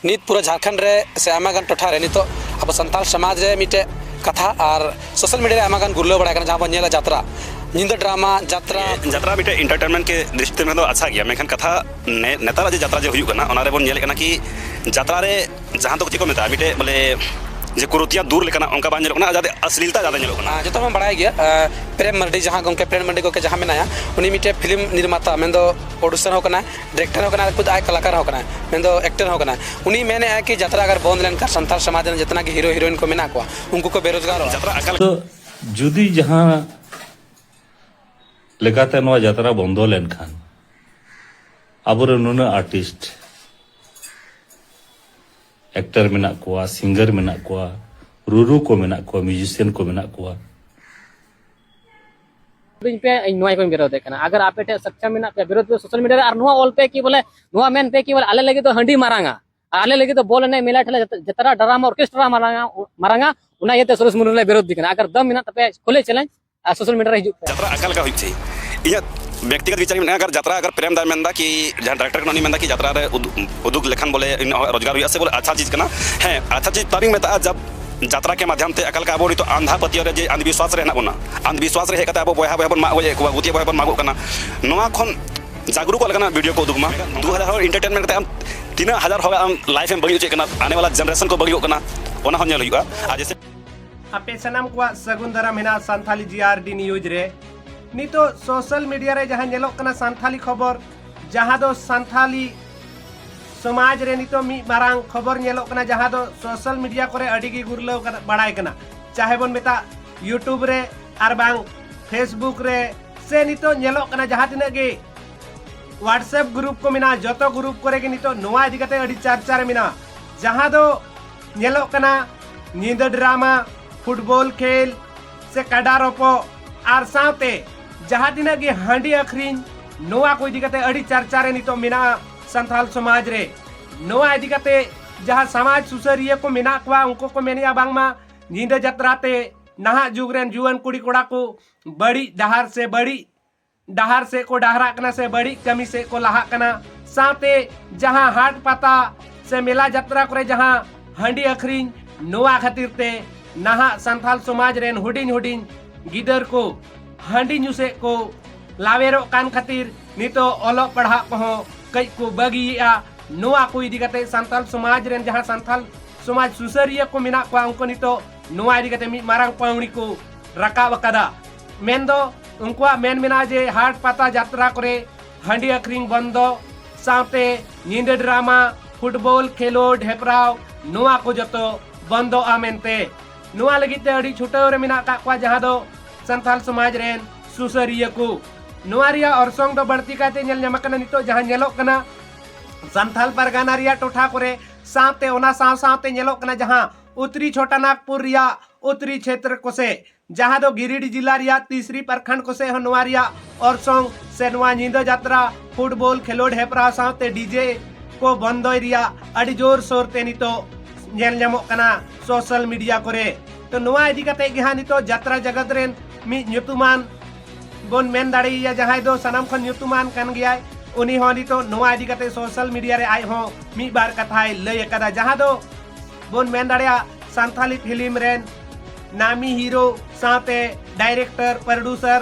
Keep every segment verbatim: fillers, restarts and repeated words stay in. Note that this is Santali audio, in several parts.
ᱱᱤᱛ ᱯᱩᱨᱟᱹ ᱡᱷᱟᱲᱠᱷᱚᱸᱰ ᱨᱮ ᱥᱮ ᱟᱭᱢᱟ ᱜᱟᱱ ᱴᱚᱴᱷᱟ ᱨᱮ ᱱᱤᱛᱚᱜ ᱟᱵᱚ ᱥᱟᱱᱛᱟᱲ ᱥᱚᱢᱟᱡᱽ ᱨᱮ ᱢᱤᱫᱴᱮᱡ ᱠᱟᱛᱷᱟ ᱟᱨ ᱥᱳᱥᱟᱞ ᱢᱤᱰᱤᱭᱟ ᱨᱮ ᱟᱭᱢᱟ ᱜᱟᱱ ᱜᱩᱨᱞᱟᱹᱣ ᱵᱟᱲᱟᱭ ᱠᱟᱱᱟ, ᱡᱟᱦᱟᱸ ᱵᱚᱱ ᱧᱮᱞᱟ ᱡᱟᱛᱨᱟ, ᱧᱤᱫᱟᱹ ᱰᱨᱟᱢᱟ, ᱡᱟᱛᱨᱟ᱾ ᱡᱟᱛᱨᱟ ᱢᱤᱫᱴᱮᱡ ᱮᱱᱴᱟᱨᱴᱮᱱᱢᱮᱱᱴ ᱠᱮ ᱫᱨᱤᱥᱴᱤ ᱛᱮ ᱢᱮᱱ ᱫᱚ ᱟᱪᱪᱷᱟ ᱜᱮᱭᱟ, ᱢᱮᱱᱠᱷᱟᱱ ᱠᱟᱛᱷᱟ ᱱᱮ-, ᱱᱮᱛᱟᱨᱟᱜ ᱡᱮ ᱡᱟᱛᱨᱟ ᱡᱮ ᱦᱩᱭᱩᱜ ᱠᱟᱱᱟ, ᱚᱱᱟ ᱨᱮᱵᱚᱱ ᱧᱮᱞᱮᱫ ᱠᱟᱱᱟ ᱠᱤ ᱡᱟᱛᱨᱟ ᱨᱮ ᱡᱟᱦᱟᱸ ᱫᱚ ᱪᱮᱫ ᱠᱚ ᱢᱮᱛᱟᱜᱼᱟ, ᱢᱤᱫᱴᱮᱡ ᱵᱚᱞᱮ ᱡᱮ ᱠᱩᱨᱩᱛᱤᱭᱟᱹ ᱫᱩᱨ ᱞᱮᱠᱟᱱᱟᱜ ᱚᱱᱠᱟ ᱵᱟᱝ ᱧᱮᱞᱚᱜ ᱠᱟᱱᱟ, ᱡᱟᱛᱮ ᱟᱥᱞᱤᱞᱛᱟ ᱡᱟᱫᱟ ᱧᱮᱞᱚᱜ ᱠᱟᱱᱟ᱾ ᱟᱨ ᱡᱚᱛᱚ ᱦᱚᱲ ᱵᱚᱱ ᱵᱟᱲᱟᱭ ᱜᱮᱭᱟ, ᱟᱨ ᱯᱨᱮᱢ ᱢᱟᱨᱰᱤ, ᱡᱟᱦᱟᱸ ᱜᱚᱢᱠᱮ ᱯᱨᱮᱢ ᱢᱟᱨᱰᱤ ᱜᱚᱢᱠᱮ ᱡᱟᱦᱟᱸ ᱢᱮᱱᱟᱭᱟ, ᱩᱱᱤ ᱢᱤᱫᱴᱮᱡ ᱯᱷᱤᱞᱢ ᱱᱤᱨᱢᱟᱛᱟ, ᱢᱮᱱᱫᱚ ᱯᱨᱚᱰᱭᱩᱥᱟᱨ ᱦᱚᱸ ᱠᱟᱱᱟᱭ, ᱰᱤᱨᱮᱠᱴᱚᱨ ᱦᱚᱸ ᱠᱟᱱᱟᱭ, ᱟᱨ ᱠᱷᱩᱫ ᱟᱡ ᱠᱟᱞᱟᱠᱟᱨ ᱦᱚᱸ ᱠᱟᱱᱟᱭ, ᱢᱮᱱᱫᱚ ᱮᱠᱴᱚᱨ ᱦᱚᱸ ᱠᱟᱱᱟᱭ᱾ ᱩᱱᱤ ᱢᱮᱱᱮᱫᱼᱟ ᱠᱤ ᱡᱟᱛᱨᱟ ᱟᱜᱟᱨ ᱵᱚᱱᱫ ᱞᱮᱱᱠᱷᱟᱱ ᱥᱟᱱᱛᱟᱲ ᱥᱚᱢᱟᱡᱽ ᱨᱮᱱ ᱡᱚᱛᱚᱱᱟᱜ ᱜᱮ ᱦᱤᱨᱳ ᱦᱤᱨᱳᱭᱤᱱ ᱠᱚ ᱢᱮᱱᱟᱜ ᱠᱚᱣᱟ, ᱩᱱᱠᱩ ᱠᱚ ᱵᱮᱨᱳᱡᱽᱜᱟᱨᱚᱜᱼᱟ᱾ ᱡᱟᱛᱨᱟ ᱟᱠᱟᱞ ᱛᱚ ᱡᱩᱫᱤ ᱡᱟᱦᱟᱸ ᱞᱮᱠᱟᱛᱮ ᱱᱚᱣᱟ ᱡᱟᱛᱨᱟ ᱵᱚᱱᱫᱚ ᱞᱮᱱᱠᱷᱟᱱ ᱟᱵᱚᱨᱮᱱ ᱱᱩᱱᱟᱹᱜ ᱟᱨᱴᱤᱥᱴ, ᱮᱠᱴᱚᱨ ᱢᱮᱱᱟᱜ ᱠᱚᱣᱟ, ᱥᱤᱝᱜᱟᱨ ᱢᱮᱱᱟᱜ ᱠᱚᱣᱟ, ᱨᱩᱨᱩ ᱠᱚ ᱢᱮᱱᱟᱜ ᱠᱚᱣᱟ, ᱢᱤᱭᱩᱡᱤᱥᱤᱭᱟᱱ ᱠᱚ ᱢᱮᱱᱟᱜ ᱠᱚᱣᱟ᱾ ᱤᱧ ᱯᱮ, ᱤᱧ ᱱᱚᱣᱟ ᱠᱚᱧ ᱵᱤᱨᱳᱫᱮᱫ ᱠᱟᱱᱟ᱾ ᱟᱜᱟᱨ ᱟᱯᱮ ᱴᱷᱮᱱ ᱥᱟᱠᱪᱟ ᱢᱮᱱᱟᱜ ᱯᱮᱭᱟ, ᱵᱤᱨᱳᱫ ᱯᱮ ᱥᱳᱥᱟᱞ ᱢᱤᱰᱤᱭᱟ ᱨᱮ, ᱟᱨ ᱱᱚᱣᱟ ᱚᱞ ᱯᱮ ᱠᱤ ᱵᱚᱞᱮ, ᱱᱚᱣᱟ ᱢᱮᱱ ᱯᱮ ᱠᱤ ᱵᱚᱞᱮ ᱟᱞᱮ ᱞᱟᱹᱜᱤᱫ ᱫᱚ ᱦᱟᱺᱰᱤ ᱢᱟᱨᱟᱝᱟ, ᱟᱨ ᱟᱞᱮ ᱞᱟᱹᱜᱤᱫ ᱫᱚ ᱵᱚᱞ ᱮᱱᱮᱡ, ᱢᱮᱞᱟ ᱴᱷᱮᱞᱟ, ᱡᱟᱛᱨᱟ ᱰᱨᱟᱢᱟ ᱚᱨᱠᱮᱥᱴᱨᱟ ᱢᱟᱨᱟᱝᱟ, ᱢᱟᱨᱟᱝᱟ᱾ ᱚᱱᱟ ᱤᱭᱟᱹᱛᱮ ᱥᱩᱨᱮᱥ ᱢᱩᱨᱢᱩ ᱞᱮ ᱵᱤᱨᱳᱫ ᱠᱟᱱᱟ᱾ ᱟᱜᱟᱨ ᱫᱚᱢ ᱢᱮᱱᱟᱜ ᱛᱟᱯᱮᱭᱟ, ᱠᱷᱩᱞᱮ ᱪᱮᱞᱮᱧᱡᱽ, ᱟᱨ ᱥᱳᱥᱟᱞ ᱢᱤᱰᱤᱭᱟ ᱨᱮ ᱦᱤᱡᱩᱜ ᱯᱮ᱾ ᱡᱟᱛᱨᱟ ᱟᱠᱟ ᱞᱮᱠᱟ ᱦᱩᱭᱩᱜ ᱪᱟᱹᱦᱤ᱾ ᱤᱧᱟᱹᱜ ᱵᱮᱠᱛᱤᱜᱚᱛ ᱵᱤᱪᱟᱨ ᱢᱮᱱᱟᱜᱼᱟ, ᱟᱜᱟᱨ ᱡᱟᱛᱨᱟ ᱟᱜᱟᱨ ᱯᱨᱮᱢ ᱫᱟᱭ ᱢᱮᱱᱫᱟ ᱠᱤ ᱡᱟᱦᱟᱸ ᱰᱟᱭᱨᱮᱠᱴᱚᱨ ᱠᱟᱱᱟ ᱩᱱᱤ ᱢᱮᱱᱫᱟ ᱠᱤ ᱡᱟᱛᱨᱟ ᱨᱮ ᱩᱫᱩᱜ, ᱩᱫᱩᱜ ᱞᱮᱠᱷᱟᱱ ᱵᱚᱞᱮ ᱤᱧᱟᱹᱜ ᱦᱚᱸ ᱨᱳᱡᱽᱜᱟᱨ ᱦᱩᱭᱩᱜᱼᱟ ᱥᱮ ᱵᱚᱞᱮ ᱟᱪᱪᱷᱟ ᱪᱤᱡᱽ ᱠᱟᱱᱟ᱾ ᱦᱮᱸ, ᱟᱪᱪᱷᱟ ᱪᱤᱡᱽ ᱛᱟᱵᱤᱧ ᱢᱮᱛᱟᱜᱼᱟ, ᱡᱟᱵ ᱡᱟᱛᱨᱟ ᱠᱮ ᱢᱟᱫᱷᱭᱚᱢ ᱛᱮ ᱟᱠᱟ ᱞᱮᱠᱟ ᱟᱵᱚ ᱱᱤᱛᱚᱜ ᱟᱸᱫᱷᱟ ᱯᱟᱹᱛᱭᱟᱹᱣ ᱨᱮ ᱡᱮ ᱟᱸᱫᱷ ᱵᱤᱥᱣᱟᱥ ᱨᱮ ᱦᱮᱱᱟᱜ ᱵᱚᱱᱟ, ᱟᱸᱫᱷ ᱵᱤᱥᱣᱟᱥ ᱨᱮ ᱦᱮᱡ ᱠᱟᱛᱮ ᱟᱵᱚ ᱵᱚᱭᱦᱟ ᱵᱚᱭᱦᱟ ᱵᱚᱱ ᱢᱟᱜ ᱜᱚᱡᱮᱫ ᱠᱚᱣᱟ, ᱜᱩᱛᱤᱭᱟᱹ ᱵᱚᱭᱦᱟ ᱵᱚᱱ ᱢᱟᱜᱚᱜ ᱠᱟᱱᱟ, ᱱᱚᱣᱟ ᱠᱷᱚᱱ ᱡᱟᱜᱽᱨᱩᱠᱚᱜ ᱞᱮᱠᱟᱱᱟᱜ ᱵᱷᱤᱰᱤᱭᱳ ᱠᱚ ᱩᱫᱩᱜ ᱢᱟ᱾ ᱫᱩ ᱦᱟᱡᱟᱨ ᱦᱚᱲ ᱮᱱᱴᱟᱨᱴᱮᱱᱢᱮᱱᱴ ᱠᱟᱛᱮ ᱟᱢ ᱛᱤᱱᱟᱹᱜ ᱦᱟᱡᱟᱨ ᱦᱚᱲ ᱟᱢ ᱞᱟᱭᱤᱯᱷ ᱮᱢ ᱵᱟᱹᱲᱤᱡ ᱦᱚᱪᱚᱭᱮᱫ ᱠᱟᱱᱟ, ᱟᱱᱮ ᱣᱟᱞᱟ ᱡᱮᱱᱟᱨᱮᱥᱚᱱ ᱠᱚ ᱵᱟᱹᱲᱤᱡᱚᱜ ᱠᱟᱱᱟ, ᱚᱱᱟ ᱦᱚᱸ ᱧᱮᱞ ᱦᱩᱭᱩᱜᱼᱟ᱾ ᱟᱨ ᱡᱮᱥᱮ ᱟᱯᱮ ᱥᱟᱱᱟᱢ ᱠᱚᱣᱟᱜ ᱥᱟᱹᱜᱩᱱ ᱫᱟᱨᱟᱢ ᱦᱮᱱᱟᱜᱼᱟ ᱥᱟᱱᱛᱷᱟᱞᱤ ᱡᱤ ᱟᱨ ᱰᱤ ᱱᱤᱭᱩᱡᱽ ᱨᱮ᱾ ᱱᱤᱛᱚᱜ ᱥᱳᱥᱟᱞ ᱢᱤᱰᱤᱭᱟ ᱨᱮ ᱡᱟᱦᱟᱸ ᱧᱮᱞᱚᱜ ᱠᱟᱱᱟ ᱥᱟᱱᱛᱷᱟᱞᱤ ᱠᱷᱚᱵᱚᱨ, ᱡᱟᱦᱟᱸ ᱫᱚ ᱥᱟᱱᱛᱷᱟᱞᱤ ᱥᱚᱢᱟᱡᱽ ᱨᱮ ᱱᱤᱛᱚᱜ ᱢᱤᱫ ᱢᱟᱨᱟᱝ ᱠᱷᱚᱵᱚᱨ ᱧᱮᱞᱚᱜ ᱠᱟᱱᱟ, ᱡᱟᱦᱟᱸ ᱫᱚ ᱥᱳᱥᱟᱞ ᱢᱤᱰᱤᱭᱟ ᱠᱚᱨᱮ ᱟᱹᱰᱤ ᱜᱮ ᱜᱩᱨᱞᱟᱹᱣ ᱠᱟᱱᱟ, ᱵᱟᱲᱟᱭ ᱠᱟᱱᱟ᱾ ᱪᱟᱦᱮ ᱵᱚᱱ ᱢᱮᱛᱟᱜ YouTube ᱨᱮ, ᱟᱨ ᱵᱟᱝ Facebook ᱨᱮ, ᱥᱮ ᱱᱤᱛᱚᱜ ᱧᱮᱞᱚᱜ ᱠᱟᱱᱟ ᱡᱟᱦᱟᱸ ᱛᱤᱱᱟᱹᱜ ᱜᱮ WhatsApp ᱜᱨᱩᱯ ᱠᱚ ᱢᱮᱱᱟᱜᱼᱟ, ᱡᱚᱛᱚ ᱜᱨᱩᱯ ᱠᱚᱨᱮ ᱜᱮ ᱱᱤᱛᱚᱜ ᱱᱚᱣᱟ ᱤᱫᱤ ᱠᱟᱛᱮ ᱟᱹᱰᱤ ᱪᱟᱨᱪᱟ ᱨᱮ ᱢᱮᱱᱟᱜᱼᱟ, ᱡᱟᱦᱟᱸ ᱫᱚ ᱧᱮᱞᱚᱜ ᱠᱟᱱᱟ ᱧᱤᱫᱟᱹ ᱰᱨᱟᱢᱟ, ᱯᱷᱩᱴᱵᱚᱞ ᱠᱷᱮᱞ, ᱥᱮ ᱠᱟᱰᱟ ᱨᱚᱯᱚᱜ, ᱟᱨ ᱥᱟᱶᱛᱮ ᱡᱟᱦᱟᱸ ᱛᱤᱱᱟᱹᱜ ᱜᱮ ᱦᱟᱺᱰᱤ ᱟᱹᱠᱷᱨᱤᱧ, ᱱᱚᱣᱟ ᱠᱚ ᱤᱫᱤ ᱠᱟᱛᱮ ᱟᱹᱰᱤ ᱪᱟᱨᱪᱟ ᱨᱮ ᱱᱤᱛᱚᱜ ᱢᱮᱱᱟᱜᱼᱟ ᱥᱟᱱᱛᱟᱲ ᱥᱚᱢᱟᱡᱽ ᱨᱮ᱾ ᱱᱚᱣᱟ ᱤᱫᱤ ᱠᱟᱛᱮ ᱡᱟᱦᱟᱸ ᱥᱚᱢᱟᱡᱽ ᱥᱩᱥᱟᱹᱨᱤᱭᱟᱹ ᱠᱚ ᱢᱮᱱᱟᱜ ᱠᱚᱣᱟ, ᱩᱱᱠᱩ ᱠᱚ ᱢᱮᱱᱮᱜᱼᱟ ᱵᱟᱝᱢᱟ ᱧᱤᱫᱟᱹ ᱡᱟᱛᱨᱟ ᱛᱮ ᱱᱟᱦᱟᱜ ᱡᱩᱜᱽ ᱨᱮᱱ ᱡᱩᱣᱟᱹᱱ ᱠᱩᱲᱤ ᱠᱚᱲᱟ ᱠᱚ ᱵᱟᱹᱲᱤᱡ ᱰᱟᱦᱟᱨ ᱥᱮ ᱵᱟᱹᱲᱤᱡ ᱰᱟᱦᱟᱨ ᱥᱮᱫ ᱠᱚ ᱰᱟᱦᱨᱟᱜ ᱠᱟᱱᱟ ᱥᱮ ᱵᱟᱹᱲᱤᱡ ᱠᱟᱹᱢᱤ ᱥᱮᱫ ᱠᱚ ᱞᱟᱦᱟᱜ ᱠᱟᱱᱟ᱾ ᱥᱟᱶᱛᱮ ᱡᱟᱦᱟᱸ ᱦᱟᱴ ᱯᱟᱛᱟ ᱥᱮ ᱢᱮᱞᱟ ᱡᱟᱛᱨᱟ ᱠᱚᱨᱮ ᱡᱟᱦᱟᱸ ᱦᱟᱺᱰᱤ ᱟᱹᱠᱷᱨᱤᱧ, ᱱᱚᱣᱟ ᱠᱷᱟᱹᱛᱤᱨ ᱛᱮ ᱱᱟᱦᱟᱜ ᱥᱟᱱᱛᱟᱞ ᱥᱚᱢᱟᱡᱽ ᱨᱮᱱ ᱦᱩᱰᱤᱧ ᱦᱩᱰᱤᱧ ᱜᱤᱫᱟᱹᱨ ᱠᱚ ᱦᱟᱺᱰᱤ ᱧᱩ ᱥᱮᱫ ᱠᱚ ᱞᱟᱣᱮᱨᱚᱜ ᱠᱟᱱ ᱠᱷᱟᱹᱛᱤᱨ ᱱᱤᱛᱚᱜ ᱚᱞᱚᱜ ᱯᱟᱲᱦᱟᱜ ᱠᱚᱦᱚᱸ ᱠᱟᱹᱡ ᱠᱚ ᱵᱟᱹᱜᱤᱭᱮᱫᱼᱟ᱾ ᱱᱚᱣᱟ ᱠᱚ ᱤᱫᱤ ᱠᱟᱛᱮ ᱥᱟᱱᱛᱟᱞ ᱥᱚᱢᱟᱡᱽ ᱨᱮᱱ ᱡᱟᱦᱟᱸ ᱥᱟᱱᱛᱟᱞ ᱥᱚᱢᱟᱡᱽ ᱥᱩᱥᱟᱹᱨᱤᱭᱟᱹ ᱠᱚ ᱢᱮᱱᱟᱜ ᱠᱚᱣᱟ, ᱩᱱᱠᱩ ᱱᱤᱛᱚᱜ ᱱᱚᱣᱟ ᱤᱫᱤ ᱠᱟᱛᱮ ᱢᱤᱫ ᱢᱟᱨᱟᱝ ᱯᱟᱹᱣᱲᱤ ᱠᱚ ᱨᱟᱠᱟᱵ ᱟᱠᱟᱫᱟ᱾ ᱢᱮᱱᱫᱚ ᱩᱱᱠᱩᱣᱟᱜ ᱢᱮᱱ ᱢᱮᱱᱟᱜᱼᱟ ᱡᱮ ᱦᱟᱴ ᱯᱟᱛᱟ ᱡᱟᱛᱨᱟ ᱠᱚᱨᱮ ᱦᱟᱺᱰᱤ ᱟᱹᱠᱷᱨᱤᱧ ᱵᱚᱱᱫᱚ, ᱥᱟᱶᱛᱮ ᱧᱤᱫᱟᱹ ᱰᱨᱟᱢᱟ, ᱯᱷᱩᱴᱵᱚᱞ ᱠᱷᱮᱞᱳᱰ ᱦᱮᱯᱨᱟᱣ, ᱱᱚᱣᱟ ᱠᱚ ᱡᱚᱛᱚ ᱵᱚᱱᱫᱚᱜᱼᱟ ᱢᱮᱱᱛᱮ ᱱᱚᱣᱟ ᱞᱟᱹᱜᱤᱫ ᱛᱮ ᱟᱹᱰᱤ ᱪᱷᱩᱴᱟᱹᱣ ᱨᱮ ᱢᱮᱱᱟᱜ ᱟᱠᱟᱫ ᱠᱚᱣᱟ, ᱡᱟᱦᱟᱸ ᱫᱚ ᱥᱟᱱᱛᱟᱞ ᱥᱚᱢᱟᱡᱽ ᱨᱮᱱ ᱥᱩᱥᱟᱹᱨᱤᱭᱟᱹ ᱠᱚ᱾ ᱱᱚᱣᱟ ᱨᱮᱭᱟᱜ ᱚᱨᱥᱚᱝ ᱫᱚ ᱵᱟᱹᱲᱛᱤ ᱠᱟᱭᱛᱮ ᱧᱮᱞ ᱧᱟᱢ ᱟᱠᱟᱱᱟ ᱱᱤᱛᱚᱜ ᱡᱟᱦᱟᱸ ᱧᱮᱞᱚᱜ ᱠᱟᱱᱟ ᱥᱟᱱᱛᱟᱞ ᱯᱟᱨᱜᱟᱱᱟ ᱨᱮᱭᱟᱜ ᱴᱚᱴᱷᱟ ᱠᱚᱨᱮ, ᱥᱟᱶᱛᱮ ᱚᱱᱟ ᱥᱟᱶ ᱥᱟᱶᱛᱮ ᱧᱮᱞᱚᱜ ᱠᱟᱱᱟ ᱡᱟᱦᱟᱸ ᱩᱛᱛᱚᱨᱤ ᱪᱷᱳᱴᱟᱱᱟᱜᱽᱯᱩᱨ ᱨᱮᱭᱟᱜ ᱩᱛᱛᱚᱨᱤ ᱪᱷᱮᱛᱨᱚ ᱠᱚᱥᱮ, ᱡᱟᱦᱟᱸ ᱫᱚ ᱜᱤᱨᱤᱰᱤ ᱡᱤᱞᱟ ᱨᱮᱭᱟᱜ ᱛᱤᱥᱨᱤ ᱯᱨᱚᱠᱷᱚᱸᱰ ᱠᱚᱥᱮ ᱦᱚᱸ ᱱᱚᱣᱟ ᱨᱮᱭᱟᱜ ᱚᱨᱥᱚᱝ ᱥᱮ ᱱᱚᱣᱟ ᱧᱤᱫᱟᱹ ᱡᱟᱛᱨᱟ, ᱯᱷᱩᱴᱵᱚᱞ ᱠᱷᱮᱞᱳᱰ ᱦᱮᱯᱨᱟᱣ ᱥᱟᱶᱛᱮ ᱰᱤᱡᱮ ᱠᱚ ᱵᱚᱱᱫᱚᱭ ᱨᱮᱭᱟᱜ ᱟᱹᱰᱤ ᱡᱳᱨ ᱥᱳᱨ ᱛᱮ ᱱᱤᱛᱚᱜ ᱧᱮᱞ ᱧᱟᱢᱚᱜ ᱠᱟᱱᱟ ᱥᱳᱥᱟᱞ ᱢᱤᱰᱤᱭᱟ ᱠᱚᱨᱮ᱾ ᱛᱚ ᱱᱚᱣᱟ ᱤᱫᱤ ᱠᱟᱛᱮ ᱜᱮ ᱦᱟᱸᱜ ᱱᱤᱛᱚᱜ ᱡᱟᱛᱨᱟ ᱡᱟᱜᱟᱛ ᱨᱮᱱ ᱢᱤᱫ ᱧᱩᱛᱩᱢᱟᱱ ᱵᱚᱱ ᱢᱮᱱ ᱫᱟᱲᱮᱭᱟᱭᱟ, ᱡᱟᱦᱟᱸᱭ ᱫᱚ ᱥᱟᱱᱟᱢ ᱠᱷᱚᱱ ᱧᱩᱛᱩᱢᱟᱱ ᱠᱟᱱ ᱜᱮᱭᱟᱭ᱾ ᱩᱱᱤ ᱦᱚᱸ ᱱᱤᱛᱚᱜ ᱱᱚᱣᱟ ᱤᱫᱤ ᱠᱟᱛᱮ ᱥᱳᱥᱟᱞ ᱢᱤᱰᱤᱭᱟ ᱨᱮ ᱟᱡ ᱦᱚᱸ ᱢᱤᱫ ᱵᱟᱨ ᱠᱟᱛᱷᱟᱭ ᱞᱟᱹᱭ ᱟᱠᱟᱫᱟ, ᱡᱟᱦᱟᱸ ᱫᱚ ᱵᱚᱱ ᱢᱮᱱ ᱫᱟᱲᱮᱭᱟᱜᱼᱟ ᱥᱟᱱᱛᱷᱟᱞᱤ ᱯᱷᱤᱞᱢ ᱨᱮᱱ ᱱᱟᱢᱤ ᱦᱤᱨᱳ ᱥᱟᱶᱛᱮ ᱰᱟᱭᱨᱮᱠᱴᱚᱨ, ᱯᱨᱚᱰᱩᱥᱟᱨ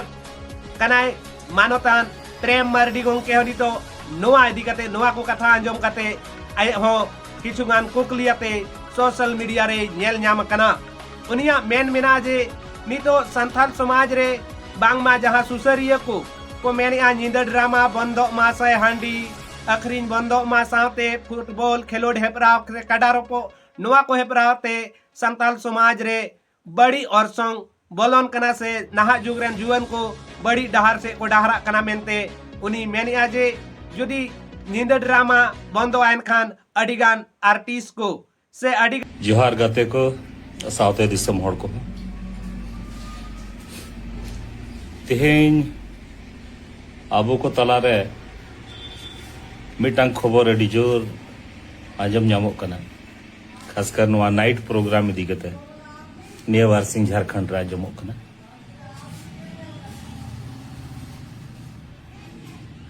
ᱠᱟᱱᱟᱭ ᱢᱟᱱᱚᱛᱟᱱ ᱯᱨᱮᱢ ᱢᱟᱨᱰᱤ ᱜᱚᱢᱠᱮ ᱦᱚᱸ ᱱᱤᱛᱚᱜ ᱱᱚᱣᱟ ᱤᱫᱤ ᱠᱟᱛᱮ, ᱱᱚᱣᱟ ᱠᱚ ᱠᱟᱛᱷᱟ ᱟᱸᱡᱚᱢ ᱠᱟᱛᱮ ᱟᱡ ᱦᱚᱸ ᱠᱤᱪᱷᱩᱜᱟᱱ ᱠᱩᱠᱞᱤ ᱟᱛᱮ ᱥᱳᱥᱟᱞ ᱢᱤᱰᱤᱭᱟ ᱨᱮ ᱧᱮᱞ ᱧᱟᱢ ᱟᱠᱟᱱᱟ᱾ ᱩᱱᱤᱭᱟᱜ ᱢᱮᱱ ᱢᱮᱱᱟᱜᱼᱟ ᱡᱮ ᱱᱤᱛᱚᱜ ᱥᱟᱱᱛᱟᱲ ᱥᱚᱢᱟᱡᱽ ᱨᱮ ᱵᱟᱝᱢᱟ ᱡᱟᱦᱟᱸ ᱥᱩᱥᱟᱹᱨᱤᱭᱟᱹ ᱠᱚ ᱠᱚ ᱢᱮᱱᱮᱜᱼᱟ ᱧᱤᱫᱟᱹ ᱰᱨᱟᱢᱟ ᱵᱚᱱᱫᱚᱜ ᱢᱟ ᱥᱮ ᱦᱟᱺᱰᱤ ᱟᱹᱠᱷᱨᱤᱧ ᱵᱚᱱᱫᱚᱜ ᱢᱟ, ᱥᱟᱶᱛᱮ ᱯᱷᱩᱴᱵᱚᱞ ᱠᱷᱮᱞᱳᱰ ᱦᱮᱯᱨᱟᱣ ᱥᱮ ᱠᱟᱰᱟ ᱨᱚᱯᱚᱜ, ᱱᱚᱣᱟ ᱠᱚ ᱦᱮᱯᱨᱟᱣ ᱛᱮ ᱥᱟᱱᱛᱟᱲ ᱥᱚᱢᱟᱡᱽ ᱨᱮ ᱵᱟᱹᱲᱤᱡ ᱚᱨᱥᱚᱝ ᱵᱚᱞᱚᱱ ᱠᱟᱱᱟ ᱥᱮ ᱱᱟᱦᱟᱜ ᱡᱩᱜᱽ ᱨᱮᱱ ᱡᱩᱣᱟᱹᱱ ᱠᱚ ᱵᱟᱹᱲᱤᱡ ᱰᱟᱦᱟᱨ ᱥᱮᱫ ᱠᱚ ᱰᱟᱦᱨᱟᱜ ᱠᱟᱱᱟ ᱢᱮᱱᱛᱮ ᱩᱱᱤ ᱢᱮᱱᱮᱜᱼᱟ ᱡᱮ ᱡᱩᱫᱤ ᱧᱤᱫᱟᱹ ᱰᱨᱟᱢᱟ ᱵᱚᱱᱫᱚᱜᱼᱟ ᱮᱱᱠᱷᱟᱱ ᱟᱹᱰᱤᱜᱟᱱ ᱟᱨᱴᱤᱥᱴ ᱠᱚ ᱥᱮ ᱟᱹᱰᱤ ᱡᱚᱦᱟᱨ ᱜᱟᱛᱮ ᱠᱚ, ᱥᱟᱶᱛᱮ ᱫᱤᱥᱚᱢ ᱦᱚᱲ ᱠᱚ᱾ ᱛᱮᱦᱮᱧ ᱟᱵᱚ ᱠᱚ ᱛᱟᱞᱟᱨᱮ ᱢᱤᱫᱴᱟᱝ ᱠᱷᱚᱵᱚᱨ ᱟᱹᱰᱤ ᱡᱳᱨ ᱟᱸᱡᱚᱢ ᱧᱟᱢᱚᱜ ᱠᱟᱱᱟ, ᱠᱷᱟᱥᱠᱟᱨ ᱱᱚᱣᱟ ᱱᱟᱭᱤᱴ ᱯᱨᱳᱜᱨᱟᱢ ᱤᱫᱤ ᱠᱟᱛᱮ ᱱᱤᱭᱟᱹ ᱵᱟᱨᱥᱤᱧ ᱡᱷᱟᱲᱠᱷᱚᱸᱰ ᱨᱮ ᱟᱸᱡᱚᱢᱚᱜ ᱠᱟᱱᱟ᱾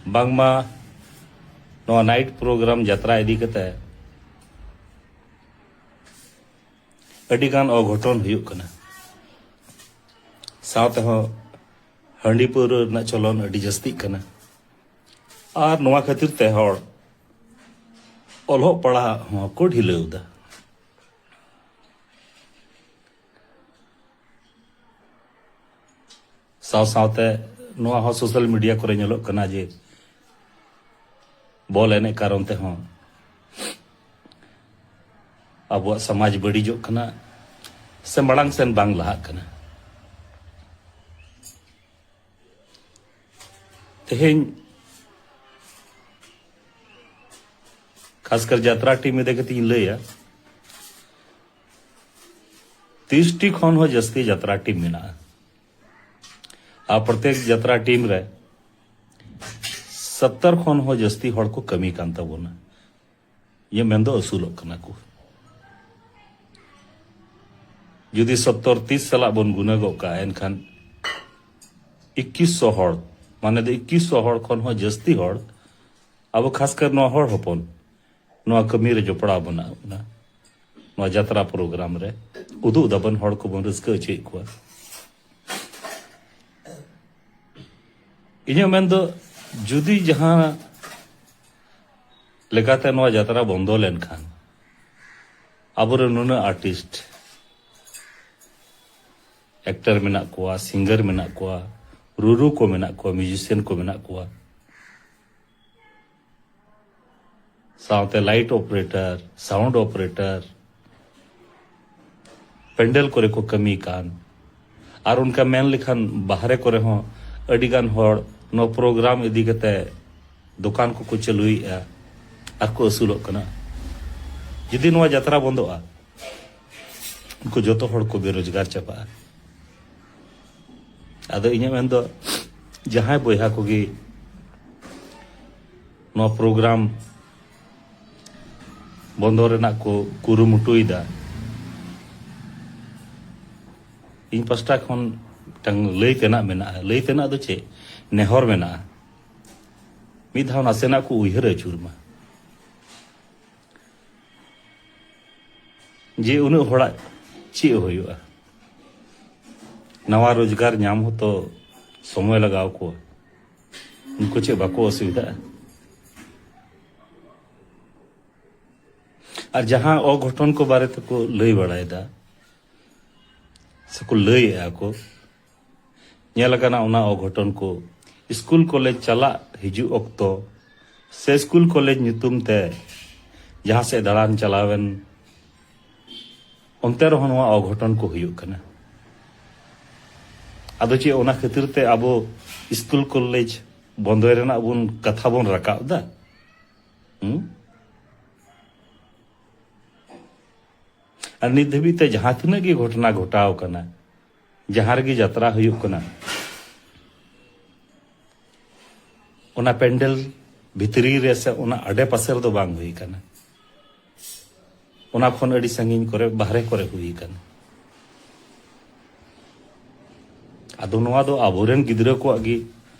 ᱵᱟᱝᱢᱟ ᱱᱚᱣᱟ ᱱᱟᱭᱤᱴ ᱯᱨᱳᱜᱨᱟᱢ ᱡᱟᱛᱨᱟ ᱤᱫᱤ ᱠᱟᱛᱮ ᱟᱹᱰᱤ ᱜᱟᱱ ᱚᱜᱷᱚᱴᱚᱱ ᱦᱩᱭᱩᱜ ᱠᱟᱱᱟ᱾ ᱥᱟᱶᱛᱮᱦᱚᱸ ᱦᱟᱺᱰᱤ ᱯᱟᱹᱣᱨᱟᱹ ᱨᱮᱱᱟᱜ ᱪᱚᱞᱚᱱ ᱟᱹᱰᱤ ᱡᱟᱹᱥᱛᱤᱜ ᱠᱟᱱᱟ᱾ ᱟᱨ ᱱᱚᱣᱟ ᱠᱷᱟᱹᱛᱤᱨ ᱛᱮ ᱦᱚᱲ ᱚᱞᱚᱜ ᱯᱟᱲᱦᱟᱜ ᱦᱚᱸ ᱠᱚ ᱰᱷᱤᱞᱟᱹᱣ ᱮᱫᱟ᱾ ᱥᱟᱶ ᱥᱟᱶᱛᱮ ᱱᱚᱣᱟ ᱦᱚᱸ ᱥᱳᱥᱟᱞ ᱢᱤᱰᱤᱭᱟ ᱠᱚᱨᱮ ᱧᱮᱞᱚᱜ ᱠᱟᱱᱟ ᱡᱮ ᱵᱚᱞ ᱮᱱᱮᱡ ᱠᱟᱨᱚᱱ ᱛᱮᱦᱚᱸ ᱟᱵᱚᱣᱟᱜ ᱥᱚᱢᱟᱡᱽ ᱵᱟᱹᱲᱤᱡᱚᱜ ᱠᱟᱱᱟ ᱥᱮ ᱢᱟᱲᱟᱝ ᱥᱮᱱ ᱵᱟᱝ ᱞᱟᱦᱟᱜ ᱠᱟᱱᱟ᱾ ᱛᱮᱦᱮᱧ ᱠᱷᱟᱥᱠᱟᱨ ᱡᱟᱛᱨᱟ ᱴᱤᱢ ᱤᱫᱤ ᱠᱟᱛᱮ ᱤᱧ ᱞᱟᱹᱭᱟ, ᱛᱤᱨᱤᱥ ᱴᱤ ᱠᱷᱚᱱ ᱦᱚᱸ ᱡᱟᱹᱥᱛᱤ ᱡᱟᱛᱨᱟ ᱴᱤᱢ ᱢᱮᱱᱟᱜᱼᱟ᱾ ᱟᱨ ᱯᱨᱚᱛᱮᱠ ᱡᱟᱛᱨᱟ ᱴᱤᱢ ᱨᱮ ᱥᱚᱛᱛᱚᱨ ᱠᱷᱚᱱ ᱦᱚᱸ ᱡᱟᱹᱥᱛᱤ ᱦᱚᱲ ᱠᱚ ᱠᱟᱹᱢᱤ ᱠᱟᱱ ᱛᱟᱵᱚᱱᱟ᱾ ᱤᱧᱟᱹᱜ ᱢᱮᱱ ᱫᱚ ᱟᱹᱥᱩᱞᱚᱜ ᱠᱟᱱᱟ ᱠᱚ᱾ ᱡᱩᱫᱤ ᱥᱚᱛᱛᱚᱨ ᱛᱤᱥ ᱥᱟᱞᱟᱜ ᱵᱚᱱ ᱜᱩᱱᱟᱹ ᱜᱚᱜ ᱠᱟᱜᱼᱟ, ᱮᱱᱠᱷᱟᱱ ᱤᱠᱠᱤᱥ ᱥᱚ ᱦᱚᱲ, ᱢᱟᱱᱮ ᱫᱚ ᱤᱠᱠᱤᱥ ᱥᱚ ᱦᱚᱲ ᱠᱷᱚᱱ ᱦᱚᱸ ᱡᱟᱹᱥᱛᱤ ᱦᱚᱲ ᱟᱵᱚ ᱠᱷᱟᱥ ᱠᱟᱨ ᱱᱚᱣᱟ ᱦᱚᱲ ᱦᱚᱯᱚᱱ ᱱᱚᱣᱟ ᱠᱟᱹᱢᱤ ᱨᱮ ᱡᱚᱯᱲᱟᱣ ᱢᱮᱱᱟᱜ ᱵᱚᱱᱟ᱾ ᱱᱚᱣᱟ ᱡᱟᱛᱨᱟ ᱯᱨᱳᱜᱨᱟᱢ ᱨᱮ ᱩᱫᱩᱜ ᱫᱟᱵᱚᱱ, ᱦᱚᱲ ᱠᱚᱵᱚᱱ ᱨᱟᱹᱥᱠᱟᱹ ᱦᱚᱪᱚᱭᱮᱫ ᱠᱚᱣᱟ᱾ ᱤᱧᱟᱹᱜ ᱢᱮᱱ ᱫᱚ, ᱡᱩᱫᱤ ᱡᱟᱦᱟᱸ ᱞᱮᱠᱟᱛᱮ ᱱᱚᱣᱟ ᱡᱟᱛᱨᱟ ᱵᱚᱱᱫᱚ ᱞᱮᱱᱠᱷᱟᱱ, ᱟᱵᱚᱨᱮᱱ ᱱᱩᱱᱟᱹᱜ ᱟᱨᱴᱤᱥᱴ, ᱮᱠᱴᱟᱨ ᱢᱮᱱᱟᱜ ᱠᱚᱣᱟ, ᱥᱤᱝᱜᱟᱨ ᱢᱮᱱᱟᱜ ᱠᱚᱣᱟ, ᱨᱩᱨᱩ ᱠᱚ ᱢᱮᱱᱟᱜ ᱠᱚᱣᱟ, ᱢᱤᱭᱩᱡᱤᱥᱤᱭᱟᱱ ᱠᱚ ᱢᱮᱱᱟᱜ ᱠᱚᱣᱟ, ᱥᱟᱶᱛᱮ light operator, sound operator, pandal ᱠᱚᱨᱮ ᱠᱚ ᱠᱟᱹᱢᱤ ᱠᱟᱱ, ᱟᱨ ᱚᱱᱠᱟ ᱢᱮᱱ ᱞᱮᱠᱷᱟᱱ ᱵᱟᱦᱨᱮ ᱠᱚᱨᱮ ᱦᱚᱸ ᱟᱹᱰᱤ ᱜᱟᱱ ᱦᱚᱲ ᱱᱚᱣᱟ ᱯᱨᱳᱜᱨᱟᱢ ᱤᱫᱤ ᱠᱟᱛᱮ ᱫᱚᱠᱟᱱ ᱠᱚᱠᱚ ᱪᱟᱹᱞᱩᱭᱮᱫᱼᱟ ᱟᱨ ᱠᱚ ᱟᱹᱥᱩᱞᱚᱜ ᱠᱟᱱᱟ᱾ ᱡᱩᱫᱤ ᱱᱚᱣᱟ ᱡᱟᱛᱨᱟ ᱵᱚᱱᱫᱚᱜᱼᱟ, ᱩᱱᱠᱩ ᱡᱚᱛᱚ ᱦᱚᱲ ᱠᱚ ᱵᱮᱨᱳᱡᱽᱜᱟᱨ ᱪᱟᱵᱟᱜᱼᱟ᱾ ᱟᱫᱚ ᱤᱧᱟᱹᱜ ᱢᱮᱱ ᱫᱚ, ᱡᱟᱦᱟᱸᱭ ᱵᱚᱭᱦᱟ ᱠᱚᱜᱮ ᱱᱚᱣᱟ ᱯᱨᱳᱜᱨᱟᱢ ᱵᱚᱱᱫᱚ ᱨᱮᱱᱟᱜ ᱠᱚ ᱠᱩᱨᱩᱢᱩᱴᱩᱭᱮᱫᱟ, ᱤᱧ ᱯᱟᱥᱴᱟ ᱠᱷᱚᱱ ᱢᱤᱫᱴᱟᱝ ᱞᱟᱹᱭ ᱛᱮᱱᱟᱜ ᱢᱮᱱᱟᱜᱼᱟ᱾ ᱞᱟᱹᱭ ᱛᱮᱱᱟᱜ ᱫᱚ ᱪᱮᱫ? ᱱᱮᱦᱚᱨ ᱢᱮᱱᱟᱜᱼᱟ, ᱢᱤᱫ ᱫᱷᱟᱣ ᱱᱟᱥᱮᱱᱟᱜ ᱠᱚ ᱩᱭᱦᱟᱹᱨ ᱟᱹᱪᱩᱨ ᱢᱟ᱾ ᱡᱮ ᱩᱱᱟᱹᱜ ᱦᱚᱲᱟᱜ ᱪᱮᱫ ᱦᱩᱭᱩᱜᱼᱟ? ᱱᱟᱣᱟ ᱨᱳᱡᱽᱜᱟᱨ ᱧᱟᱢ ᱦᱚᱸᱛᱚ ᱥᱚᱢᱚᱭ ᱞᱟᱜᱟᱣ ᱠᱚᱣᱟ᱾ ᱩᱱᱠᱩ ᱪᱮᱫ ᱵᱟᱠᱚ ᱚᱥᱩᱵᱤᱫᱷᱟᱜᱼᱟ? ᱟᱨ ᱡᱟᱦᱟᱸ ᱚᱜᱷᱚᱴᱚᱱ ᱠᱚ ᱵᱟᱨᱮ ᱛᱮᱠᱚ ᱞᱟᱹᱭ ᱵᱟᱲᱟᱭᱮᱫᱟ, ᱥᱮᱠᱚ ᱞᱟᱹᱭᱮᱫᱼᱟ ᱠᱚ, ᱧᱮᱞ ᱟᱠᱟᱱᱟ ᱚᱱᱟ ᱚᱜᱷᱚᱴᱚᱱ ᱠᱚ ᱥᱠᱩᱞ ᱠᱚᱞᱮᱡᱽ ᱪᱟᱞᱟᱜ ᱦᱤᱡᱩᱜ ᱚᱠᱛᱚ ᱥᱮ ᱥᱠᱩᱞ ᱠᱚᱞᱮᱡᱽ ᱧᱩᱛᱩᱢ ᱛᱮ ᱡᱟᱦᱟᱸ ᱥᱮᱫ ᱫᱟᱬᱟᱱ ᱪᱟᱞᱟᱣᱮᱱ, ᱚᱱᱛᱮ ᱨᱮᱦᱚᱸ ᱱᱚᱣᱟ ᱚᱜᱷᱚᱴᱚᱱ ᱠᱚ ᱦᱩᱭᱩᱜ ᱠᱟᱱᱟ᱾ ᱟᱫᱚ ᱪᱮᱫ ᱚᱱᱟ ᱠᱷᱟᱹᱛᱤᱨ ᱛᱮ ᱟᱵᱚ ᱥᱠᱩᱞ ᱠᱚᱞᱮᱡᱽ ᱵᱚᱱᱫᱚᱭ ᱨᱮᱱᱟᱜ ᱵᱚᱱ, ᱠᱟᱛᱷᱟ ᱵᱚᱱ ᱨᱟᱠᱟᱵ ᱮᱫᱟ? ᱦᱩᱸ? ᱟᱨ ᱱᱤᱛ ᱫᱷᱟᱹᱵᱤᱡ ᱛᱮ ᱡᱟᱦᱟᱸ ᱛᱤᱱᱟᱹᱜ ᱜᱮ ᱜᱷᱚᱴᱚᱱᱟ ᱜᱷᱚᱴᱟᱣ ᱠᱟᱱᱟ, ᱡᱟᱦᱟᱸ ᱨᱮᱜᱮ ᱡᱟᱛᱨᱟ ᱦᱩᱭᱩᱜ ᱠᱟᱱᱟ, ᱚᱱᱟ ᱯᱮᱱᱰᱮᱞ ᱵᱷᱤᱛᱨᱤ ᱨᱮ ᱥᱮ ᱚᱱᱟ ᱟᱰᱮ ᱯᱟᱥᱮ ᱨᱮᱫᱚ ᱵᱟᱝ ᱦᱩᱭ ᱠᱟᱱᱟ᱾ ᱚᱱᱟ ᱠᱷᱚᱱ ᱟᱹᱰᱤ ᱥᱟᱺᱜᱤᱧ ᱠᱚᱨᱮ, ᱵᱟᱦᱨᱮ ᱠᱚᱨᱮ ᱦᱩᱭ ᱠᱟᱱᱟ᱾ ᱟᱫᱚ ᱱᱚᱣᱟ ᱫᱚ ᱟᱵᱚᱨᱮᱱ ᱜᱤᱫᱽᱨᱟᱹ ᱠᱚᱣᱟᱜ ᱜᱮ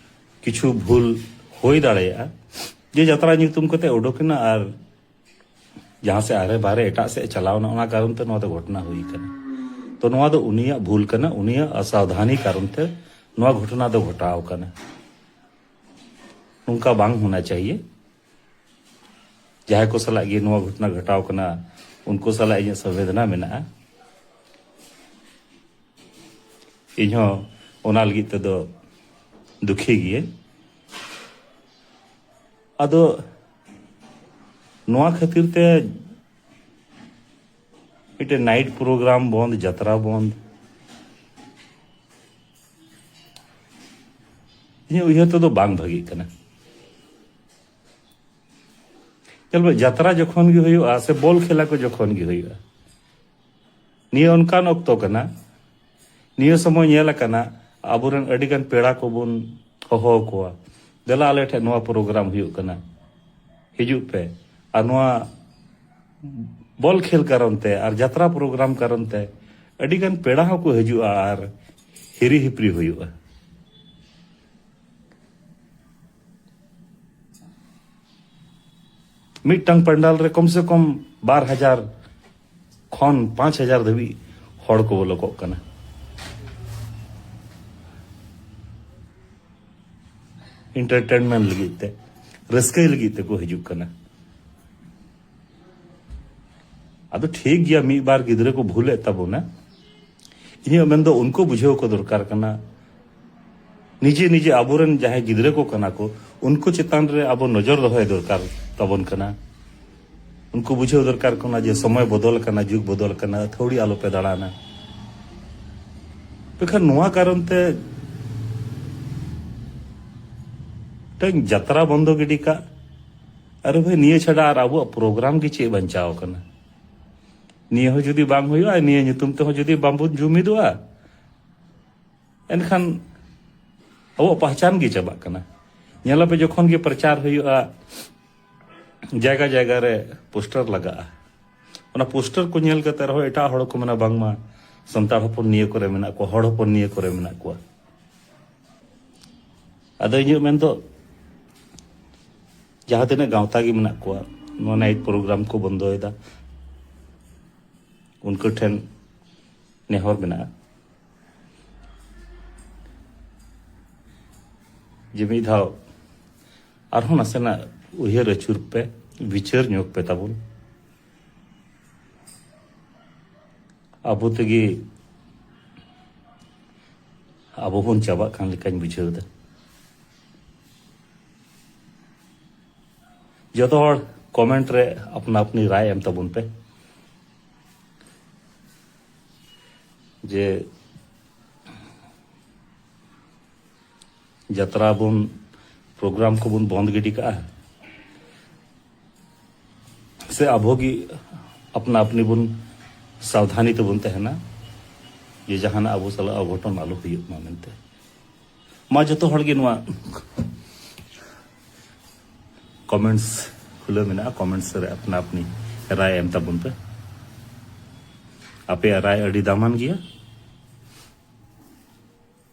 ᱠᱤᱪᱷᱩ ᱵᱷᱩᱞ ᱦᱩᱭ ᱫᱟᱲᱮᱭᱟᱜᱼᱟ, ᱡᱮ ᱡᱟᱛᱨᱟ ᱧᱩᱛᱩᱢ ᱠᱟᱛᱮ ᱩᱰᱩᱠ ᱮᱱᱟ ᱟᱨ ᱡᱟᱦᱟᱸ ᱥᱮᱫ ᱟᱨᱮ ᱵᱟᱦᱨᱮ ᱮᱴᱟᱜ ᱥᱮᱫ ᱮ ᱪᱟᱞᱟᱣ ᱮᱱᱟ, ᱚᱱᱟ ᱠᱟᱨᱚᱱ ᱛᱮ ᱱᱚᱣᱟ ᱫᱚ ᱜᱷᱚᱴᱚᱱᱟ ᱦᱩᱭ ᱠᱟᱱᱟ᱾ ᱛᱚ ᱱᱚᱣᱟ ᱫᱚ ᱩᱱᱤᱭᱟᱜ ᱵᱷᱩᱞ ᱠᱟᱱᱟ, ᱩᱱᱤᱭᱟᱜ ᱚᱥᱟᱵᱫᱷᱟᱱᱤ ᱠᱟᱨᱚᱱ ᱛᱮ ᱱᱚᱣᱟ ᱜᱷᱚᱴᱚᱱᱟ ᱫᱚ ᱜᱷᱚᱴᱟᱣ ᱠᱟᱱᱟ᱾ ᱱᱚᱝᱠᱟ ᱵᱟᱝ ᱦᱳᱱᱟ ᱪᱟᱦᱤᱭᱮ᱾ ᱡᱟᱦᱟᱸᱭ ᱠᱚ ᱥᱟᱞᱟᱜ ᱜᱮ ᱱᱚᱣᱟ ᱜᱷᱚᱴᱚᱱᱟ ᱜᱷᱚᱴᱟᱣ ᱠᱟᱱᱟ, ᱩᱱᱠᱩ ᱥᱟᱞᱟᱜ ᱤᱧᱟᱹᱜ ᱥᱚᱢᱵᱮᱫᱚᱱᱟ ᱢᱮᱱᱟᱜᱼᱟ᱾ ᱤᱧᱦᱚᱸ ᱚᱱᱟ ᱞᱟᱹᱜᱤᱫ ᱛᱮᱫᱚ ᱫᱩᱠᱷᱤ ᱜᱮᱭᱟᱹᱧ᱾ ᱟᱫᱚ ᱱᱚᱣᱟ ᱠᱷᱟᱹᱛᱤᱨ ᱛᱮ ᱢᱤᱫᱴᱮᱱ ᱱᱟᱭᱤᱴ ᱯᱨᱳᱜᱨᱟᱢ ᱵᱚᱱᱫ, ᱡᱟᱛᱨᱟ ᱵᱚᱱᱫ, ᱤᱧᱟᱹᱜ ᱩᱭᱦᱟᱹᱨ ᱛᱮᱫᱚ ᱵᱟᱝ ᱵᱷᱟᱹᱜᱤᱜ ᱠᱟᱱᱟ᱾ ᱧᱮᱞ ᱢᱮ, ᱡᱟᱛᱨᱟ ᱡᱚᱠᱷᱚᱱ ᱜᱮ ᱦᱩᱭᱩᱜᱼᱟ ᱥᱮ ᱵᱚᱞ ᱠᱷᱮᱞᱟ ᱠᱚ ᱡᱚᱠᱷᱚᱱ ᱜᱮ ᱦᱩᱭᱩᱜᱼᱟ, ᱱᱤᱭᱟᱹ ᱚᱱᱠᱟᱱ ᱚᱠᱛᱚ ᱠᱟᱱᱟ, ᱱᱤᱭᱟᱹ ᱥᱚᱢᱚᱭ ᱧᱮᱞ ᱟᱠᱟᱱᱟ, ᱟᱵᱚᱨᱮᱱ ᱟᱹᱰᱤᱜᱟᱱ ᱯᱮᱲᱟ ᱠᱚᱵᱚᱱ ᱦᱚᱦᱚ ᱟᱠᱚᱣᱟ, "ᱫᱮᱞᱟ ᱟᱞᱮ ᱴᱷᱮᱱ ᱱᱚᱣᱟ ᱯᱨᱳᱜᱨᱟᱢ ᱦᱩᱭᱩᱜ ᱠᱟᱱᱟ, ᱦᱤᱡᱩᱜ ᱯᱮ᱾" ᱟᱨ ᱱᱚᱣᱟ ᱵᱚᱞ ᱠᱷᱮᱞ ᱠᱟᱨᱚᱱ ᱛᱮ ᱟᱨ ᱡᱟᱛᱨᱟ ᱯᱨᱳᱜᱨᱟᱢ ᱠᱟᱨᱚᱱ ᱛᱮ ᱟᱹᱰᱤᱜᱟᱱ ᱯᱮᱲᱟ ᱦᱚᱸᱠᱚ ᱦᱤᱡᱩᱜᱼᱟ ᱟᱨ ᱦᱤᱨᱤ ᱦᱤᱯᱨᱤ ᱦᱩᱭᱩᱜᱼᱟ᱾ ᱢᱤᱫᱴᱟᱝ ᱯᱟᱱᱰᱟᱞ ᱨᱮ ᱠᱚᱢ ᱥᱮ ᱠᱚᱢ ᱵᱟᱨ ᱦᱟᱡᱟᱨ ᱠᱷᱚᱱ ᱯᱟᱸᱪ ᱦᱟᱡᱟᱨ ᱫᱷᱟᱹᱵᱤᱡ ᱦᱚᱲ ᱠᱚ ᱵᱚᱞᱚᱠᱚᱜ ᱠᱟᱱᱟ ᱮᱱᱴᱟᱨᱴᱮᱱᱢᱮᱱᱴ ᱞᱟᱹᱜᱤᱫ ᱛᱮ, ᱨᱟᱹᱥᱠᱟᱹᱭ ᱞᱟᱹᱜᱤᱫ ᱛᱮᱠᱚ ᱦᱤᱡᱩᱜ ᱠᱟᱱᱟ᱾ ᱟᱫᱚ ᱴᱷᱤᱠ ᱜᱮᱭᱟ, ᱢᱤᱫ ᱵᱟᱨ ᱜᱤᱫᱽᱨᱟᱹ ᱠᱚ ᱵᱷᱩᱞᱮᱫ ᱛᱟᱵᱚᱱᱟ᱾ ᱤᱧᱟᱹᱜ ᱢᱮᱱᱫᱚ ᱩᱱᱠᱩ ᱵᱩᱡᱷᱟᱹᱣ ᱠᱚ ᱫᱚᱨᱠᱟᱨ ᱠᱟᱱᱟ᱾ ᱱᱤᱡᱮ ᱱᱤᱡᱮ ᱟᱵᱚᱨᱮᱱ ᱡᱟᱦᱟᱸᱭ ᱜᱤᱫᱽᱨᱟᱹ ᱠᱚ ᱠᱟᱱᱟ ᱠᱚ, ᱩᱱᱠᱩ ᱪᱮᱛᱟᱱ ᱨᱮ ᱟᱵᱚ ᱱᱚᱡᱚᱨ ᱫᱚᱦᱚᱭ ᱫᱚᱨᱠᱟᱨ ᱛᱟᱵᱚᱱ ᱠᱟᱱᱟ᱾ ᱩᱱᱠᱩ ᱵᱩᱡᱷᱟᱹᱣ ᱫᱚᱨᱠᱟᱨ ᱠᱟᱱᱟ ᱡᱮ ᱥᱚᱢᱚᱭ ᱵᱚᱫᱚᱞ ᱟᱠᱟᱱᱟ, ᱡᱩᱜᱽ ᱵᱚᱫᱚᱞ ᱟᱠᱟᱱᱟ, ᱟᱹᱛᱷᱟᱹᱣᱲᱤ ᱟᱞᱚᱯᱮ ᱫᱟᱬᱟᱱᱟ᱾ ᱢᱮᱱᱠᱷᱟᱱ ᱱᱚᱣᱟ ᱠᱟᱨᱚᱱ ᱛᱮ ᱢᱤᱫᱴᱟᱝ ᱡᱟᱛᱨᱟ ᱵᱚᱱᱫᱚ ᱜᱤᱰᱤ ᱠᱟᱜ, ᱟᱨᱮ ᱵᱷᱟᱹᱭ, ᱱᱤᱭᱟᱹ ᱪᱷᱟᱰᱟ ᱟᱨ ᱟᱵᱚᱣᱟᱜ ᱯᱨᱳᱜᱨᱟᱢ ᱜᱮ ᱪᱮᱫ ᱵᱟᱧᱪᱟᱣ ᱟᱠᱟᱱᱟ? ᱱᱤᱭᱟᱹ ᱦᱚᱸ ᱡᱩᱫᱤ ᱵᱟᱝ ᱦᱩᱭᱩᱜᱼᱟ, ᱱᱤᱭᱟᱹ ᱧᱩᱛᱩᱢ ᱛᱮᱦᱚᱸ ᱡᱩᱫᱤ ᱵᱟᱵᱚᱱ ᱡᱩᱢᱤᱫᱚᱜᱼᱟ, ᱮᱱᱠᱷᱟᱱ ᱟᱵᱚᱣᱟᱜ ᱯᱟᱦᱪᱟᱱ ᱜᱮ ᱪᱟᱵᱟᱜ ᱠᱟᱱᱟ᱾ ᱧᱮᱞᱟᱯᱮ, ᱡᱚᱠᱷᱚᱱ ᱜᱮ ᱯᱨᱚᱪᱟᱨ ᱦᱩᱭᱩᱜᱼᱟ, ᱡᱟᱭᱜᱟ ᱡᱟᱭᱜᱟ ᱨᱮ ᱯᱳᱥᱴᱟᱨ ᱞᱟᱜᱟᱜᱼᱟ᱾ ᱚᱱᱟ ᱯᱳᱥᱴᱟᱨ ᱠᱚ ᱧᱮᱞ ᱠᱟᱛᱮ ᱨᱮᱦᱚᱸ ᱮᱴᱟᱜ ᱦᱚᱲ ᱠᱚ ᱢᱮᱱᱟ, "ᱵᱟᱝᱢᱟ ᱥᱟᱱᱛᱟᱲ ᱦᱚᱯᱚᱱ ᱱᱤᱭᱟᱹ ᱠᱚᱨᱮ ᱢᱮᱱᱟᱜ ᱠᱚᱣᱟ, ᱦᱚᱲ ᱦᱚᱯᱚᱱ ᱱᱤᱭᱟᱹ ᱠᱚᱨᱮ ᱢᱮᱱᱟᱜ ᱠᱚᱣᱟ᱾" ᱟᱫᱚ ᱤᱧᱟᱹᱜ ᱢᱮᱱᱫᱚ, ᱡᱟᱦᱟᱸ ᱛᱤᱱᱟᱹᱜ ᱜᱟᱶᱛᱟ ᱜᱮ ᱢᱮᱱᱟᱜ ᱠᱚᱣᱟ, ᱱᱚᱣᱟ ᱱᱟᱭᱤᱴ ᱯᱨᱳᱜᱨᱟᱢ ᱠᱚ ᱵᱚᱱᱫᱚᱭᱮᱫᱟ, ᱩᱱᱠᱩ ᱴᱷᱮᱱ ᱱᱮᱦᱚᱨ ᱢᱮᱱᱟᱜᱼᱟ ᱡᱮ ᱢᱤᱫ ᱫᱷᱟᱣ ᱟᱨᱦᱚᱸ ᱱᱟᱥᱮᱱᱟᱜ ᱩᱭᱦᱟᱹᱨ ᱟᱹᱪᱩᱨ ᱯᱮ, ᱵᱤᱪᱟᱹᱨ ᱧᱚᱜ ᱯᱮ ᱛᱟᱵᱚᱱ᱾ ᱟᱵᱚ ᱛᱮᱜᱮ ᱟᱵᱚ ᱵᱚᱱ ᱪᱟᱵᱟᱜ ᱠᱟᱱ ᱞᱮᱠᱟᱧ ᱵᱩᱡᱷᱟᱹᱣ ᱮᱫᱟ᱾ ᱡᱚᱛᱚ ᱦᱚᱲ ᱠᱚᱢᱮᱱᱴ ᱨᱮ ᱟᱯᱱᱟ ᱟᱯᱱᱤ ᱨᱟᱭ ᱮᱢ ᱛᱟᱵᱚᱱ ᱯᱮ ᱡᱮ ᱡᱟᱛᱨᱟ ᱵᱚᱱ, ᱯᱨᱳᱜᱨᱟᱢ ᱠᱚᱵᱚᱱ ᱵᱚᱱᱫ ᱜᱤᱰᱤ ᱠᱟᱜᱼᱟ, ᱥᱮ ᱟᱵᱚ ᱜᱮ ᱟᱯᱱᱟ ᱟᱯᱱᱤ ᱵᱚᱱ ᱥᱟᱵᱫᱷᱟᱱᱤ ᱛᱮᱵᱚᱱ ᱛᱟᱦᱮᱱᱟ ᱡᱮ ᱡᱟᱦᱟᱱᱟᱜ ᱟᱵᱚ ᱥᱟᱞᱟᱜ ᱚᱜᱷᱚᱴᱚᱱ ᱟᱞᱚ ᱦᱩᱭᱩᱜ ᱢᱟ ᱢᱮᱱᱛᱮ᱾ ᱢᱟ ᱡᱚᱛᱚ ᱦᱚᱲ ᱜᱮ ᱱᱚᱣᱟ ᱠᱚᱢᱮᱱᱴᱥ ᱠᱷᱩᱞᱟᱹᱣ ᱢᱮᱱᱟᱜᱼᱟ, ᱠᱚᱢᱮᱱᱴᱥ ᱨᱮ ᱟᱯᱱᱟ ᱟᱯᱱᱤ ᱨᱟᱭ ᱮᱢ ᱛᱟᱵᱚᱱ ᱯᱮ᱾ ᱟᱯᱮᱭᱟᱜ ᱨᱟᱭ ᱟᱹᱰᱤ ᱫᱟᱢᱟᱱ ᱜᱮᱭᱟ᱾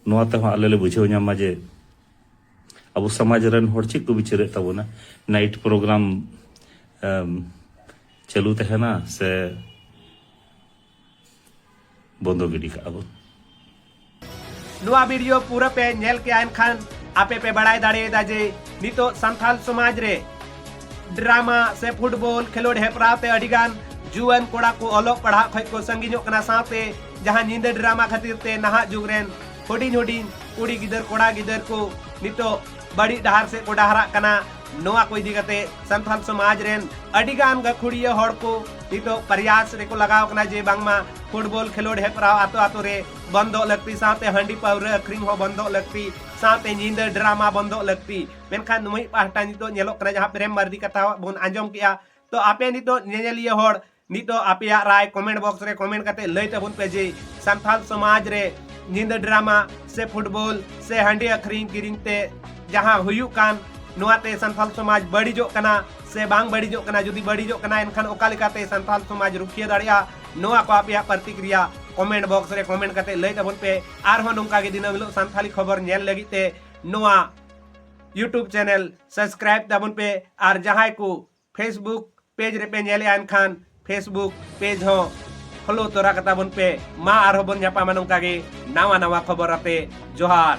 ᱱᱚᱣᱟ ᱛᱮᱦᱚᱸ ᱟᱞᱮ ᱞᱮ ᱵᱩᱡᱷᱟᱹᱣ ᱧᱟᱢᱟ ᱡᱮ ᱟᱵᱚ ᱥᱚᱢᱟᱡᱽ ᱨᱮᱱ ᱦᱚᱲ ᱪᱮᱫ ᱠᱚ ᱵᱤᱪᱟᱹᱨᱮᱫ ᱛᱟᱵᱚᱱᱟ, ᱱᱟᱭᱤᱴ ᱯᱨᱳᱜᱨᱟᱢ ᱮᱢ, ᱪᱟᱹᱞᱩ ᱛᱟᱦᱮᱱᱟ ᱥᱮ ᱵᱚᱱᱫᱚ ᱜᱤᱰᱤ ᱠᱟᱜᱼᱟ ᱵᱚᱱ᱾ ᱱᱚᱣᱟ ᱵᱷᱤᱰᱤᱭᱳ ᱯᱩᱨᱟᱹ ᱯᱮ ᱧᱮᱞ ᱠᱮᱜᱼᱟ, ᱮᱱᱠᱷᱟᱱ ᱟᱯᱮ ᱯᱮ ᱵᱟᱲᱟᱭ ᱫᱟᱲᱮᱭᱟᱫᱟ ᱡᱮ ᱱᱤᱛᱚᱜ ᱥᱟᱱᱛᱟᱞ ᱥᱚᱢᱟᱡᱽ ᱨᱮ ᱰᱨᱟᱢᱟ ᱥᱮ ᱯᱷᱩᱴᱵᱚᱞ ᱠᱷᱮᱞᱳᱰ ᱦᱮᱯᱨᱟᱣ ᱛᱮ ᱟᱹᱰᱤᱜᱟᱱ ᱡᱩᱣᱟᱹᱱ ᱠᱚᱲᱟ ᱠᱚ ᱚᱞᱚᱜ ᱯᱟᱲᱦᱟᱜ ᱠᱷᱚᱱ ᱠᱚ ᱥᱟᱺᱜᱤᱧᱚᱜ ᱠᱟᱱᱟ, ᱥᱟᱶᱛᱮ ᱡᱟᱦᱟᱸ ᱧᱤᱫᱟᱹ ᱰᱨᱟᱢᱟ ᱠᱷᱟᱹᱛᱤᱨ ᱛᱮ ᱱᱟᱦᱟᱜ ᱡᱩᱜᱽ ᱨᱮᱱ ᱦᱩᱰᱤᱧ ᱦᱩᱰᱤᱧ ᱠᱩᱲᱤ ᱜᱤᱫᱟᱹᱨ ᱠᱚᱲᱟ ᱜᱤᱫᱟᱹᱨ ᱠᱚ ᱱᱤᱛᱚᱜ ᱵᱟᱹᱲᱤᱡ ᱰᱟᱦᱟᱨ ᱥᱮᱫ ᱠᱚ ᱰᱟᱦᱟᱨᱟᱜ ᱠᱟᱱᱟ᱾ ᱱᱚᱣᱟ ᱠᱚ ᱤᱫᱤ ᱠᱟᱛᱮ ᱥᱟᱱᱛᱟᱞ ᱥᱚᱢᱟᱡᱽ ᱨᱮᱱ ᱟᱹᱰᱤᱜᱟᱱ ᱜᱟᱹᱠᱷᱩᱲᱤᱭᱟᱹ ᱦᱚᱲ ᱠᱚ ᱱᱤᱛᱚᱜ ᱯᱨᱚᱭᱟᱥ ᱨᱮᱠᱚ ᱞᱟᱜᱟᱣ ᱠᱟᱱᱟ ᱡᱮ ᱵᱟᱝᱢᱟ ᱯᱷᱩᱴᱵᱚᱞ ᱠᱷᱮᱞᱳᱰ ᱦᱮᱯᱨᱟᱣ ᱟᱛᱳ ᱟᱛᱳ ᱨᱮ ᱵᱚᱱᱫᱚᱜ ᱞᱟᱹᱠᱛᱤ, ᱥᱟᱶᱛᱮ ᱦᱟᱺᱰᱤ ᱯᱟᱹᱣᱨᱟᱹ ᱟᱹᱠᱷᱨᱤᱧ ᱦᱚᱸ ᱵᱚᱱᱫᱚᱜ ᱞᱟᱹᱠᱛᱤ, ᱥᱟᱶᱛᱮ ᱧᱤᱫᱟᱹ ᱰᱨᱟᱢᱟ ᱵᱚᱱᱫᱚᱜ ᱞᱟᱹᱠᱛᱤ᱾ ᱢᱮᱱᱠᱷᱟᱱ ᱢᱤᱫ ᱯᱟᱦᱴᱟ ᱱᱤᱛᱚᱜ ᱧᱮᱞᱚᱜ ᱠᱟᱱᱟ, ᱡᱟᱦᱟᱸ ᱯᱨᱮᱢ ᱢᱟᱨᱰᱤ ᱠᱟᱛᱷᱟ ᱵᱚᱱ ᱟᱸᱡᱚᱢ ᱠᱮᱜᱼᱟ, ᱛᱚ ᱟᱯᱮ ᱱᱤᱛᱚᱜ ᱧᱮᱧᱮᱞᱤᱭᱟᱹ ᱦᱚᱲ ᱱᱤᱛᱚᱜ ᱟᱯᱮᱭᱟᱜ ᱨᱟᱭ ᱠᱚᱢᱮᱱᱴ ᱵᱚᱠᱥ ᱨᱮ ᱠᱚᱢᱮᱱᱴ ᱠᱟᱛᱮ ᱞᱟᱹᱭ ᱛᱟᱵᱚᱱ ᱯᱮ ᱡᱮ ᱥᱟᱱᱛᱟᱞ ᱥᱚᱢᱟᱡᱽ ᱨᱮ ᱧᱤᱫᱟᱹ ᱰᱨᱟᱢᱟ ᱥᱮ ᱯᱷᱩᱴᱵᱚᱞ ᱥᱮ ᱦᱟᱺᱰᱤ ᱟᱹᱠᱷᱨᱤᱧ ᱠᱤᱨᱤᱧ ᱛᱮ ᱡᱟᱦᱟᱸ ᱦᱩᱭᱩᱜ ᱠᱟᱱ, ᱱᱚᱣᱟᱛᱮ ᱥᱟᱱᱛᱟᱞ ᱥᱚᱢᱟᱡᱽ ᱵᱟᱹᱲᱤᱡᱚᱜ ᱠᱟᱱᱟ ᱥᱮ ᱵᱟᱝ ᱵᱟᱹᱲᱤᱡᱚᱜ ᱠᱟᱱᱟ? ᱡᱩᱫᱤ ᱵᱟᱹᱲᱤᱡᱚᱜ ᱠᱟᱱᱟ, ᱮᱱᱠᱷᱟᱱ ᱚᱠᱟ ᱞᱮᱠᱟᱛᱮ ᱥᱟᱱᱛᱟᱞ ᱥᱚᱢᱟᱡᱽ ᱨᱩᱠᱷᱤᱭᱟᱹ ᱫᱟᱲᱮᱭᱟᱜᱼᱟ? ᱱᱚᱣᱟ ᱠᱚ ᱟᱯᱮᱭᱟᱜ ᱯᱨᱚᱛᱤᱠᱨᱤᱭᱟ ᱠᱚᱢᱮᱱᱴ ᱵᱚᱠᱥ ᱨᱮ ᱠᱚᱢᱮᱱᱴ ᱠᱟᱛᱮ ᱞᱟᱹᱭ ᱛᱟᱵᱚᱱ ᱯᱮ᱾ ᱟᱨᱦᱚᱸ ᱱᱚᱝᱠᱟ ᱜᱮ ᱫᱤᱱᱟᱹᱢ ᱦᱤᱞᱳᱜ ᱥᱟᱱᱛᱟᱞᱤ ᱠᱷᱚᱵᱚᱨ ᱧᱮᱞ ᱞᱟᱹᱜᱤᱫ ᱛᱮ ᱱᱚᱣᱟ YouTube ᱪᱮᱱᱮᱞ ᱥᱟᱵᱥᱠᱨᱟᱭᱤᱵ ᱛᱟᱵᱚᱱ ᱯᱮ᱾ ᱟᱨ ᱡᱟᱦᱟᱸᱭ ᱠᱚ Facebook ᱯᱮᱡᱽ ᱨᱮᱯᱮ ᱧᱮᱞᱮᱜᱼᱟ, ᱮᱱᱠᱷᱟᱱ Facebook ᱯᱮᱡᱽ ᱦᱚᱸ ᱯᱷᱚᱞᱳ ᱛᱚᱨᱟ ᱠᱟᱛᱟ ᱵᱚᱱ ᱯᱮ᱾ ᱢᱟ ᱟᱨᱦᱚᱸ ᱵᱚᱱ ᱧᱟᱯᱟᱢᱟ ᱱᱚᱝᱠᱟ ᱜᱮ ᱱᱟᱣᱟ ᱱᱟᱣᱟ ᱠᱷᱚᱵᱚᱨ ᱟᱛᱮ᱾ ᱡᱚᱦᱟᱨ᱾